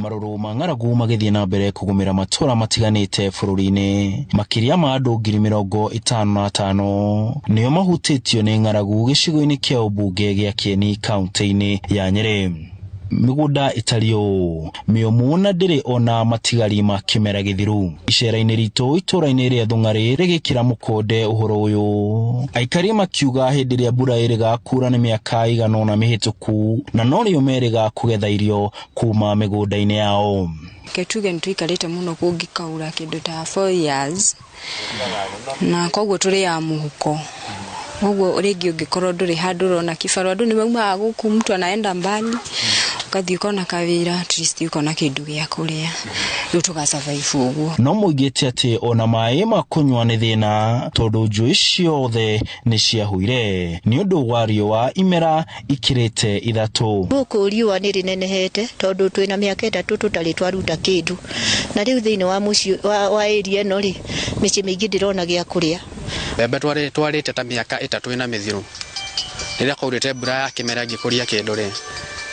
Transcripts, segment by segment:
Marũrũ ma ng'aragu magĩthiĩ na mbere kũgũmĩra matũra matiganĩte bũrũri-inĩ. Makĩria ma andũ 55,000 nĩo mahutĩtio nĩ ng'aragu gĩcigo-inĩ kĩa ũmbunge gĩa Kieni kaunti-inĩ ya Nyĩrĩ. Mĩgũnda ĩtariĩ ũũ mĩũmũ na ndĩrĩ ona matigari ma kĩmera gĩthiru. Icera-inĩ ritũ itũra-inĩ rĩa Thũng'arĩ rĩgĩkĩra mũkonde ũhoro ũyũ. Aikari makiuga hĩndĩ ĩrĩa mbura ĩrĩga kura nĩ mĩaka ĩigana ũna mĩhĩtũku na norĩo merĩga kũgetha irio kuma mĩgũnda-inĩ yao. Reke tuge nĩ tũikarĩte mũno kũngĩkaura kĩndũ ta 4 years, na koguo tũrĩaga mũhuko. Koguo rĩngĩ ũngĩkorwo ndũrĩ handũ ũrona kibarũa, andũ nĩ maumaga gũkũ, mtu anaenda mbali, ũgathiĩ ũkona kawĩra, at least ũkona kĩndũ gĩa kũrĩa, rĩu tũga survive ũguo. No moigĩte atĩ ona maĩ ma kũnyua nĩ thĩna tondũ njũĩ ciothe nĩ ciahuire nĩ ũndũ wa riũa imera ikĩrĩte 3. Gũkũ riũa nĩ rĩnenehete tondũ twĩna mĩaka 3 tũtarĩ twaruta kĩndũ, na rĩu thĩinĩ wa mũciĩ wa area ĩno rĩ, mĩciĩ mĩingĩ ndĩrona gĩa kũrĩa. Mbembe twarĩte ta mĩaka 3 ĩna mĩthiru. Rĩrĩa kwaurĩte mbura ya kĩmera ĩngĩkũria kĩndũ rĩ,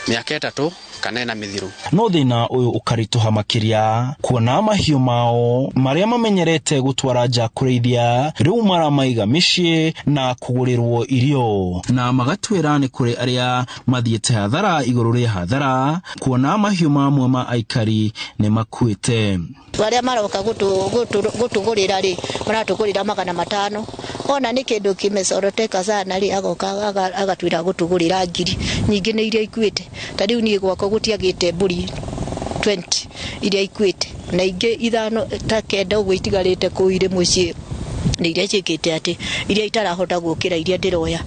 mĩaka 3 kana 4 mĩthiru. No thĩna ũyũ ũkaritũha makĩria kuona mahiũ mao marĩa mamenyerete gũtwara nja kũrĩithia rĩu maramaiga mĩciĩ na kũgũrĩrwo irio, na magatwĩra nĩ kũrĩ arĩa mathiĩte hathara igũrũ rĩa hathara kuona mahiũ mamwe ma aikari nĩ makuĩte. Arĩa maroka gũtũgũrĩra rĩ, maratũgũrĩra 500. Ona nĩ kĩndũ kĩmecoroteka sana rĩ, agoka agatwĩra gũtũgũrĩra 1,000. Nyingĩ nĩ iria ikuĩte. Ta rĩu niĩ gwakwa gũtiagĩte mbũri 20 iria ikuĩte, na ingĩ 5 ta 9 ũguo itigarĩte kũu irĩ mũciĩ, nĩ iria ciĩkĩte atĩ iria itarahota gũkĩra iria ndĩroya.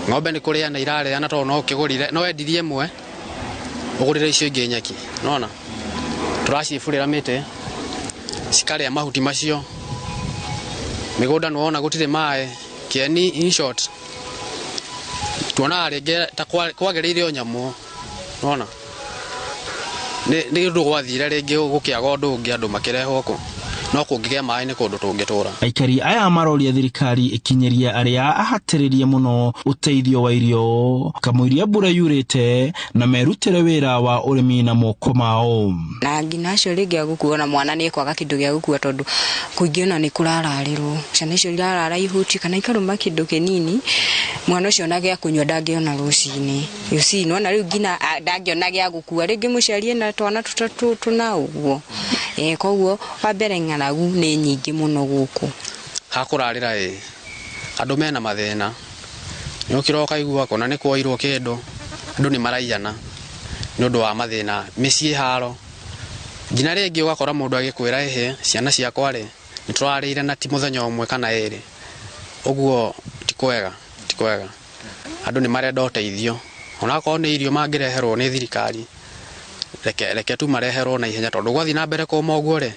Ng'ombe nĩ kũrĩa na irarĩa, na tondũ no ũkĩgũrire, no wendirie ĩmwe ũgũrĩre icio ingĩ nyeki. Nona tũraciburĩra mĩtĩ cikarĩa mahuti macio. Mĩgũnda nĩwona gũtirĩ maĩ. Kĩeni, in short, tuonaga rĩngĩ ta kwagĩrĩire o nyamũ. Nona nĩ ũndũ gwathire rĩngĩ gũkĩaga ũndũ ũngĩ, andũ makĩrehwo kũ no kũngĩgĩa maĩ nĩ kũndũ tũngĩtũra. Aikari aya maroria thirikari ĩkinyĩrie arĩa ahatĩrĩrie mũno ũteithio wa irio kamũiria mbura yurĩte na merutĩre wĩra wa ũrĩmi na moko mao. Na nginya acio rĩngĩ agũkua na mwana nĩ ekwaga kĩndũ gĩa gũkua, tondũ kũingĩ ona nĩ kũrararĩrwo, ciana icio irarara ihuti kana ikarũma kĩndũ kĩnini, mwana ũcio ona gĩa kũnyua ndangĩona rũcinĩ. You see, nĩwona rĩu nginya ndangĩona gĩa gũkua, rĩngĩ mũciari ena twana tũtatũ tũna ũguo. Koguo wa mbere ng'aragu nĩ nyingĩ mũno gũkũ. Hakũrarĩra ĩ andũ mena mathĩna, nĩ ũkĩra ũkaigua kũna nĩ kwoirwo kĩndũ, andũ nĩ maraiyana nĩ ũndũ wa mathĩna, mĩciĩ haro, nginya rĩngĩ ũgakora mũndũ agĩkwĩra, "Ĩhĩ, ciana ciakwa rĩ, nĩ tũrarĩire na ti mũthenya ũmwe kana ĩrĩ." Ũguo ti kwega, ti kwega. Andũ nĩ marenda ũteithio, onakorwo nĩ irio mangĩreherwo nĩ thirikari, reke tu mareherwo na ihenya, tondũ gwathiĩ na mbere kũma ũguo rĩ,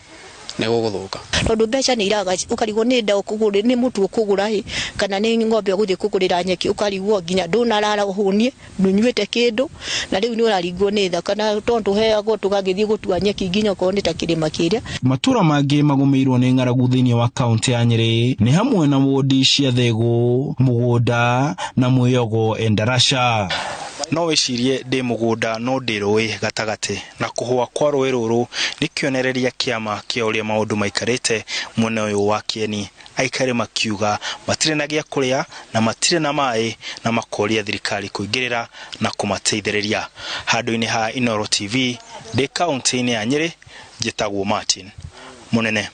nĩ gũgũthũka. Tondũ mbeca nĩ iraga, ũkarigwo nĩ nda ũkũgũrĩ, nĩ mũtu ũkũgũra ĩ, kana nĩ ng'ombe ũgũthiĩ kũgũrĩra nyeki, ũkarigwo nginya ndũnarara ũhũnie, ndũnyuĩte kĩndũ, na rĩu nĩ ũraringwo nĩ tha, kana tondũ tũheagwo tũgagĩthiĩ gũtua nyeki nginya okorwo nĩ ta kĩrĩma kĩrĩa. Matũra mangĩ magũmĩirwo nĩ ng'aragu thĩinĩ wa kaunti ya Nyĩrĩ nĩ hamwe na wodi cia Thegũ, Mũgũnda na Mwĩogo Endarasha. No wĩcirie ndĩ mũgũnda, no ndĩ rũĩ gatagatĩ, na kũhũa kwa rũĩ rũrũ nĩ kĩonereria kĩama kĩa ũrĩa maũndũ maikarĩte mwena ũyũ wa Kĩeni. Aikari makiuga matirĩ na gĩa kũrĩa na matirĩ na maĩ, na makoria thirikari kũingĩrĩra na kũmateithĩrĩria. Handũ-inĩ ha Inooro TV, ndĩ kaunti-inĩ ya Nyĩrĩ, njĩtagwo Martin Mũnene.